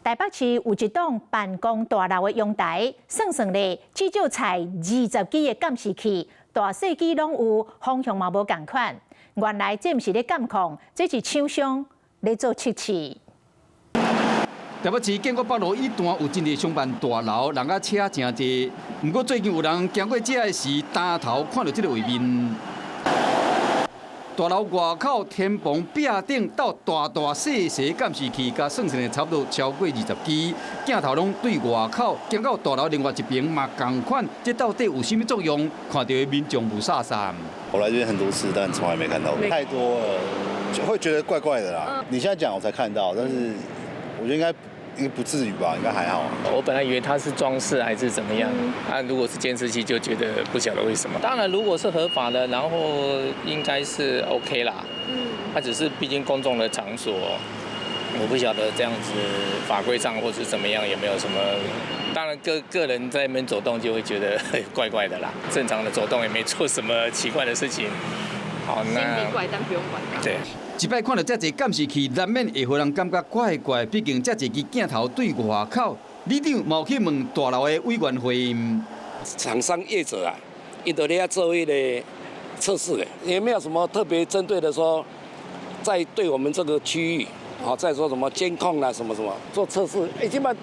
台北市有一棟辦公大樓的陽台，算算咧，至少載20支的監視器，大細支攏有，方向嘛無仝款。原來這毋是咧監控，這是廠商咧做測試。台北市建國北路一段有真濟商辦大樓，人甲車誠濟。毋過最近有人經過這的時，擔頭看著這个畫面。大樓外口天棚壁頂鬥大大細細監視器，共算算差不多超過20支，鏡頭攏對外口，經到大樓另外一邊嘛仝款，這到底有啥物作用？看著民眾霧煞煞。我來這邊很多次，但從來沒看到過。太多了，就會覺得怪怪的啦。你現在講我才看到，但是我覺得應該不至於吧，應該還好。我本來以為它是裝飾還是怎麼樣，啊，如果是監視器就覺得不曉得為什麼。當然，如果是合法的，然後應該是 OK 啦。它只是畢竟公眾的場所，我不曉得這樣子法規上或者怎麼樣有沒有什麼。當然個個人在那邊走動就會覺得怪怪的啦。正常的走動也沒做什麼奇怪的事情。好，那怪，但不用管。對。一擺看著遮濟監視器，難免會予人感覺怪怪。畢竟遮濟支鏡頭對外口，里長嘛去問大樓的委員會。廠商業者啊，𪜶都咧做彼個測試的，也沒有什麼特別針對的說，在對我們這個區域，好在說什麼監控啊，什麼什麼做測試，哎，基本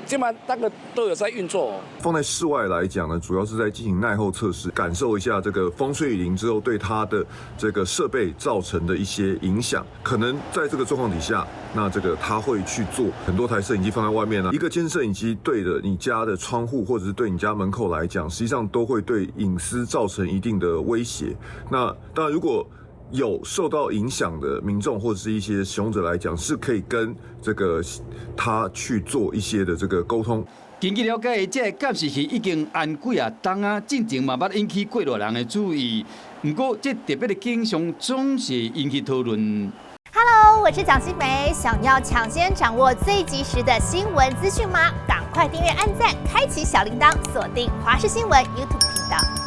那個都有在運作。放在室外來講呢，主要是在進行耐候測試，感受一下這個風吹雨淋之後對它的這個設備造成的一些影響。可能在這個狀況底下，那這個他會去做很多台攝影機放在外面呢，一個監視攝影機對着你家的窗戶或者是對你家門口來講，實際上都會對隱私造成一定的威脅。那當然，如果有受到影響的民眾或者是一些使用者來講，是可以跟這個他去做一些的這個溝通。根據了解，這個監視器已經安幾仔冬仔，進前嘛捌引起過偌人的注意。毋過，這特別的景象總是引起討論。 Hello，我是蔣新梅，想要搶先掌握最及時的新聞資訊嗎？趕快訂閱、按讚、開啟小鈴鐺，鎖定華視新聞 YouTube 頻道。